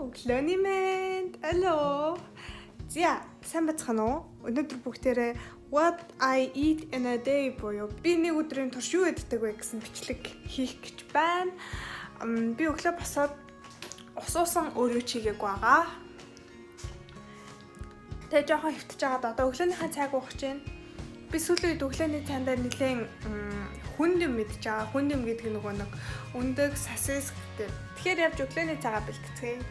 Өглөөний мэнд. Алло. За, сайн бацхан уу? Өнөөдөр бүгдээрээ What I eat in a day буюу би нэг өдрийн турш юу иддэг вэ гэсэн бичлэг хийх гэж байна. Би өглөө босоод ус уусан, өөрөө чигээгүй байгаа. Тэгээ жоохон хэвтэж байгаад одоо өглөөнийхөө цайг уух гэж байна. Би сүүлийн үед өглөөний цайндаа нэлээд хүнд юм мэдж байгаа. Хүнд юм гэдэг нь нөгөө нэг өндөг, сосис гэдэг. Тэгэхээр явж өглөөний цайгаа бэлтцгээе.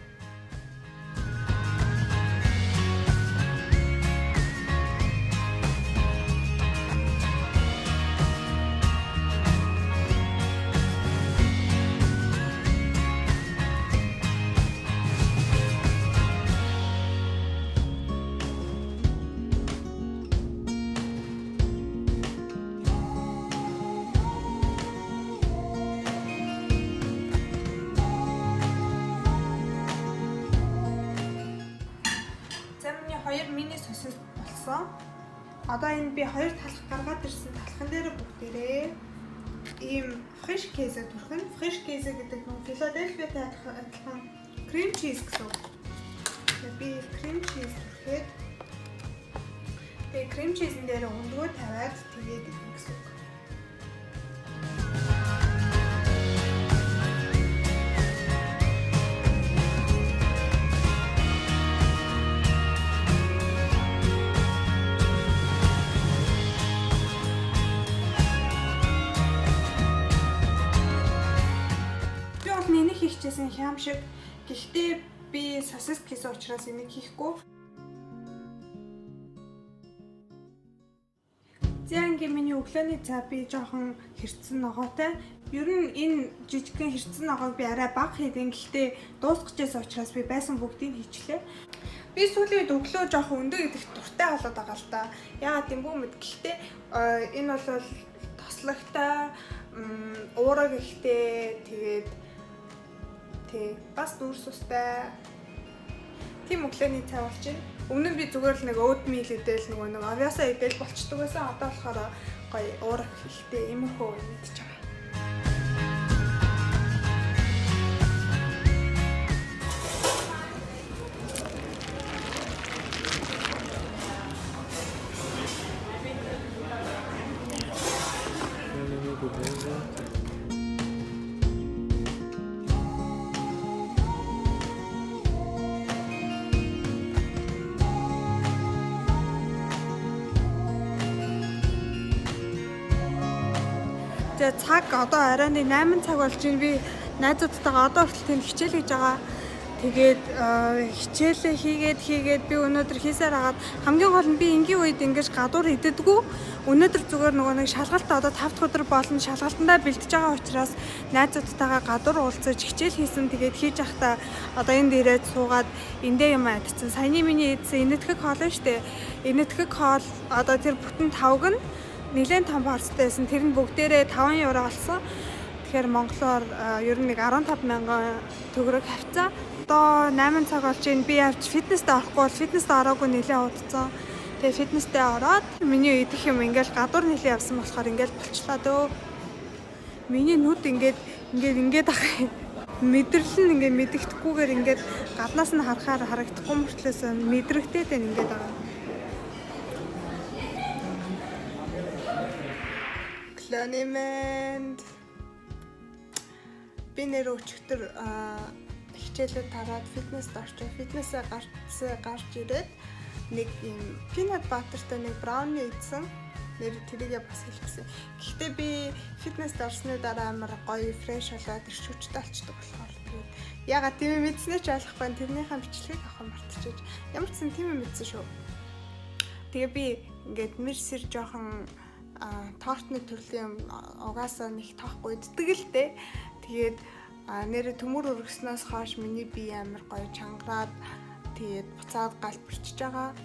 За, миний хоёр мини сосис болсон. Одоо энэ би хоёр талх гаргаад ирсэн талхан дээр бүгдээрээ ийм Frischkäse түрхэн. Frischkäse гэдэг нь Филадельфиатай адилхан cream cheese гэсэн үг. Тэгээ би cream cheese түрхээд, тэгээ cream cheese-н дээр өндгөө тавиад тэгээд идэх гэсэн үг. Би бол энийг хийчихсэн хям шиг. Гэхдээ би сосис хийсэн учраас энийг хийхгүй. За, ингээ миний өглөөний цай би жоохон хэрцэн ногоотой. Ер нь энэ жижигхэн хэрцэн ногоог би арай бага хийдэн. Гэхдээ дуусгах гэжсэн учраас би байсан бүгдийг хийчлээ. Би сүүлийн үед өглөө жоохон өндөг идэх дуртай болоод байгаа л да. Яагаад юм бүү мэд. Гэхдээ энэ бол тослогтой, уураг ихтэй, тэгээд тий бас дүүрс устай тийм өглөөний цай болж байна. Өмнө нь би зүгээр л нэг oatmeal идэл, нөгөө нэг овоосоо идэл болчдөг байсан. Одоо болохоор гоё уураг ихтэй иймэрхүү юм идэж байгаа. Тэгээ цаг одоо оройн 8 цаг болж байна. Би найзуудтайгаа одоо хүртэл тэнд хичээл хийж байгаа. Тэгээд хичээлээ хийгээд хийгээд би өнөөдөр хийсээр хагаад, хамгийн гол нь би энгийн үед ингэж гадуур иддэггүй. Өнөөдөр зүгээр нөгөө нэг шалгалт одоо 5 дахь өдөр болно, шалгалтандаа бэлтэж байгаа учраас найзуудтайгаа гадуур уулзаж хичээл хийсэн. Тэгээд хийж байхдаа одоо энд ирээд суугаад эндээ юм адчихсан. Саяны миний идсэн энэтхэг хоол нь штэ. Энэтхэг хоол одоо тэр бүтэн тавг нь нэлээд том порцтой байсан. Тэр нь бүгдээрээ 5 евро олсон. Тэгэхээр монголоор ер нь нэг 15 мянган төгрөг хавцаа. Одоо 8 цаг болж байна. Би явж фитнестэй орохгүй бол фитнестэй ороогүй нэлээд удацсан. Тэгээ фитнестэй ороод миний идэх юм ингээл гадуур нэлээд явсан болохоор ингээл болчлаа дөө. Миний нүд ингээд ингээд ингээд ах юм. Мэдрэл нь ингээд мэдэгдэхгүйгээр ингээд гаднаас нь харахаар харагдахгүй мөртлөөс мэдрэгдээд байна, ингээд байгаа. Өглөөний мэнд. Би нэр өчигдөр хичээлээ тараад фитнест орчоо. Фитнесээ гарцсан, гарч ирээд нэг юм peanut butter-тай нэг brownie идсэн. Нэр тэрийгээ бас хэлчихсэн. Гэхдээ би фитнест орсны дараа амар гоё fresh болоод эрч хүчтэй болчдөг болохоор тэгээд ягаад тийм юм мэдснээ ч ойлгохгүй байна. Тэрнийхээ бичлэгийг авах мартчихэж. Ямар ч сан тийм юм мэдсэн шүү. Тэгээ би ингээд мэр сэр жоохон тортны төрлийн юм угаасаа нэг тоохгүй иддэг л дээ. Тэгээд нэрэ төмөр өргөснөөс хойш миний бие амар гоё чангараад, тэгээд буцаад галт бүрчиж байгаа.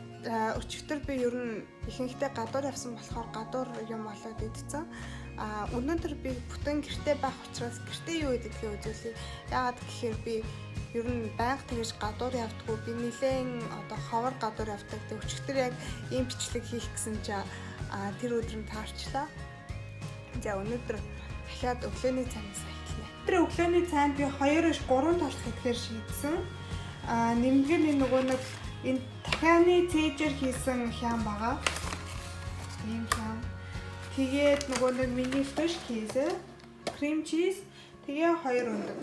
Өчигдөр би ер нь ихэнхдээ гадуур явсан болохоор гадуур юм олоод идсэн. А өнөөдөр би бүтэн гэрте байх учраас гэрте юу идэгдгийг үзүүлье. Яагаад гэхээр би ер нь байнга тэгэж гадуур явдггүй. Би нэлээд одоо ховор гадуур явдаг. Тэг өчигдөр яг ийм бичлэг хийх гэсэн чинь тэр өдөр нь таарчлаа. За, өнөөдөр дахиад өглөөний цайнаас эхэлнэ. Тэр өглөөний цайнд би 2-3 талх идэхээр шийдсэн. Нэмдэг нь нөгөө нэг энэ дахианы цээжээр хийсэн хям байгаа. Ийм хям. Тэгээд нөгөө нэг миний Frischkäse, cream cheese, тэгээ хоёр өндөг.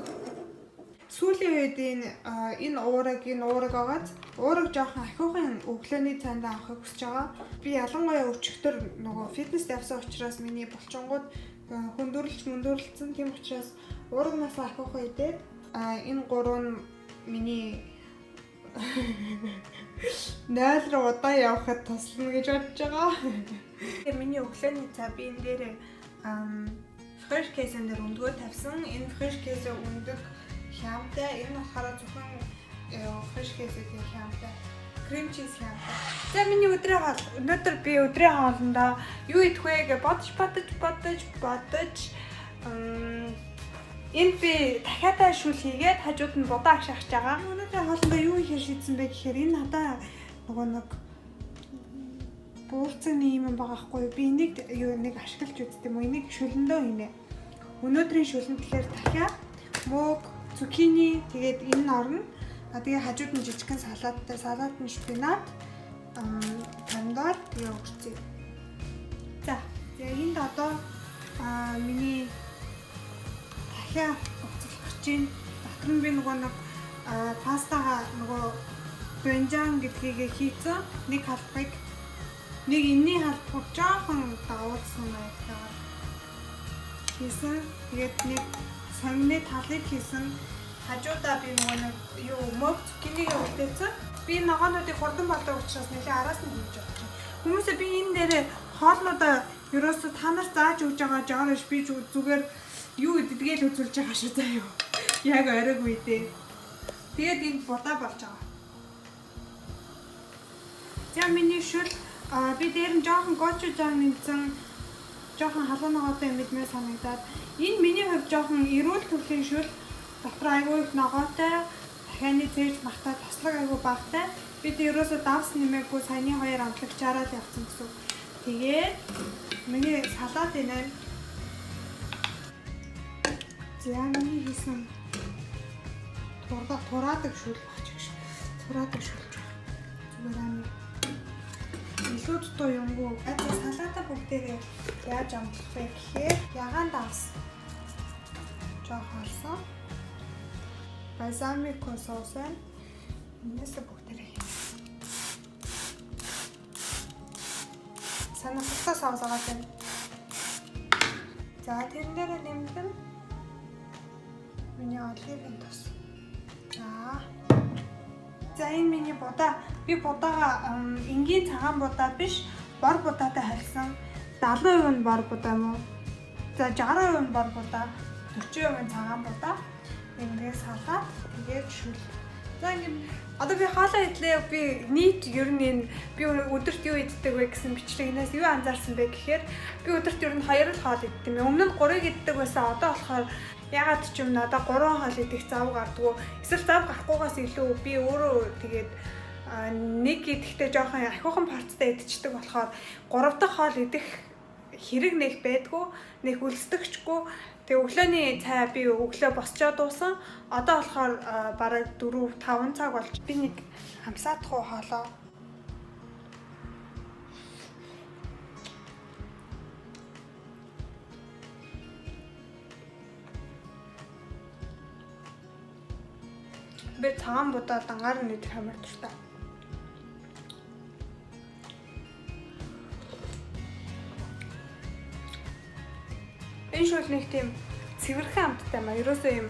Сүүлийн үед энэ уураг байгааз уураг жоохон ахиухан өглөөний цайндаа авахыг хүсэж байгаа. Би ялангуяа өчигдөр нөгөө фитнест явсан учраас миний булчингууд хөндөрлөж мөндөрлөсөн. Тийм учраас уурагнаас ахиухан идээд энэ гурав нь миний 0 руу удаан явахад туслана гэж бодож байгаа. Тэгээ миний өглөөний цай би энэ дээр Frischkäse-н дээр өндгөө тавьсан. Энэ Frischkäse өндөг хямтай. Энэ болохоор зөвхөн Frischkäse-ийн хямтай. Cream cheese хямтай. За, миний өдрийн хоол. Өнөөдөр би өдрийн хоолндоо юу идэх вэ гэж бодож бодож бодож бодож энд би дахиадаа шүл хийгээд хажууд нь будаа агшаах байгаа. Өнөөдрийн хоолндоо юу ихээр шийдсэн бэ гэхээр энэ надаа нөгөө нэг буурцны юм байгаа хгүй юу? Би энийг юу нэг ашиглаж үздэг юм уу? Энийг шүлэндөө хийнэ. Өнөөдрийн шүлэн тэгэхээр дахиад мөөг, zucchini, тэгээд энэ нь орно. А тэгээ хажууд нь жижигхэн салааттай, салаат нь шпинат, помидор, тэгээ огурцыг. За, тэгээ энд одоо миний дахиад буцалгах гэж байна. Дотор нь би нөгөө нэг пастагаа нөгөө doenjang гэдгийг хийцэн нэг халбыг нэг энэний халбыг жоохон дагуулсан маягтайгаар хийсэн. Тэгээд нэг сонгины талыг хийсэн. Хажуудаа би нөгөө нэг юу мөг zucchini-г үлдээсэн. Би ногоонуудыг хурдан болдог учраас нэлээ араас нь хийж бодож байна. Хүмүүсээ би энэ нэрээ хоолнуудаа ерөөсө та нар зааж өгж байгаа жоор биш, би зүгээр юу иддгээ л үзүүлж байгаа шүү заа юу. Яг оройг үедээ. Тэгээд энд будаа болж байгаа. За, миний шүл би дээр нь жоохон gochujang нэмсэн, жоохон халуун ногоотой юм бидмээр санагдаад энэ миний хувьд жоохон эрүүл төрлийн шүл, дотор айгүй их ногоотой, дахианы цээж махтай, тослог айгүй багатай. Бид ерөөсөө давс нэмээгүй, саяны хоёр амтлагчаараа л явцсан гэсэн. Тэгээд миний салат энэ. За, миний хийсэн тураадаг шүл багч гэж. Тураадаг шүлж байна. Зүгээр амиг илүү дутуу юмгүй. За, салаата бүгдээрээ яаж амтлах вэ гэхээр ягаан давс жоохон олсон. Balsamico соус байна. Энээсээ бүгдээрээ хийнэ. Сонирхолтой соус байгаа юм. За, тэрэн дээрээ нэмдэг миний оливын тос. За. За, энэ миний будаа. Би будаага энгийн цагаан будаа биш, бор будаатай харьсан. 70% нь бор будаа юм уу? За, 60% нь бор будаа, 40% нь цагаан будаа. Тэгээд салаад, тэгээд шүл. За, ингээд одоо би хоолоо идлээ. Би нийт ер нь энэ би өдөрт юу иддэг вэ гэсэн бичлэгнээс юу анзаарсан бэ гэхээр би өдөрт ер нь хоёр л хоол иддэг юм. Өмнө нь гурыг иддэг байсан. Одоо болохоор ягаад ч юм надад гурван хоол идэх зав гардггүй. Эсвэл зав гарахгүйгаас илүү би өөрөө тэгээд нэг идэхдээ жоохон ахиухан порцтой идчихдэг болохоор гурав дахь хоол идэх хэрэг нэх байдгүй, нэх өлсдөгчгүй. Тэгээ өглөөний цай би өглөө босчоо дуусан. Одоо болохоор бараг 4 5 цаг болж би нэг амсаадах уу хоолоо. Би цагаан будаа дангаар нь идэх амар дуртай. Энэ шүл нэг тийм цэвэрхэн амттай маа. Ерөөсөө юм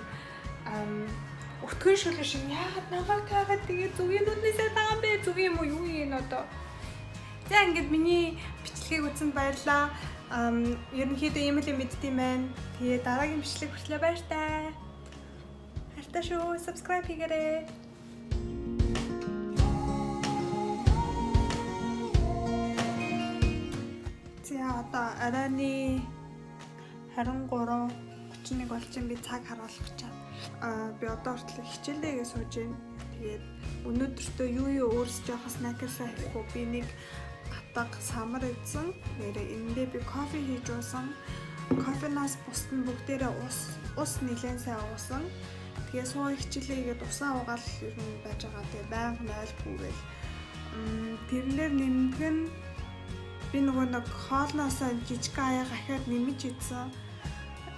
өтгөн шүл шиг яагаад намайг таагаад тэгээ зүгийн нүднээсээ тагаа бэ? Зүгийн юм уу юу юм одоо? За, ингээд миний бичлэгийг үзсэнд баярлалаа. Ерөнхийдөө ийм л юм мэддэм байна. Тэгээ дараагийн бичлэг хүртлээ баяртай. Хайртай шүү. Subscribe хийгээрэй. За, одоо оройн 23:31 болж байна. Би цаг харуулах гэж байна. Би одоо хүртэл хичээлээгээ сууж байна. Тэгээд өнөөдөртөө юу юу өөрс жоохон snack-асаа хийхгүй би нэг атга самар идсэн. Нэрээ энэндээ би кофе хийж уусан. Кофенаас бусд нь бүгдээрээ ус ус нэлээд сайн уусан. Тэгээ суу хичээлээ хийгээд усаа уугаал ер нь байж байгаа. Тэгээ байнга 0 гүгээл. Тэрнээр нэмдэг нь би нөгөө нэг хоолноосоо жижиг аяга ахиад нэмж идсэн.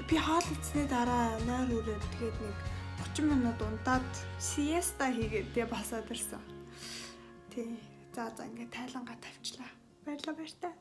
Би хоол идсний дараа нойр хүрээд, тэгээд нэг 30 минут унтаад siesta хийгээд, тэгээ босоод ирсэн. Тий. За, ингээд тайлангаа тавьчлаа. Баярлалаа, баяртай.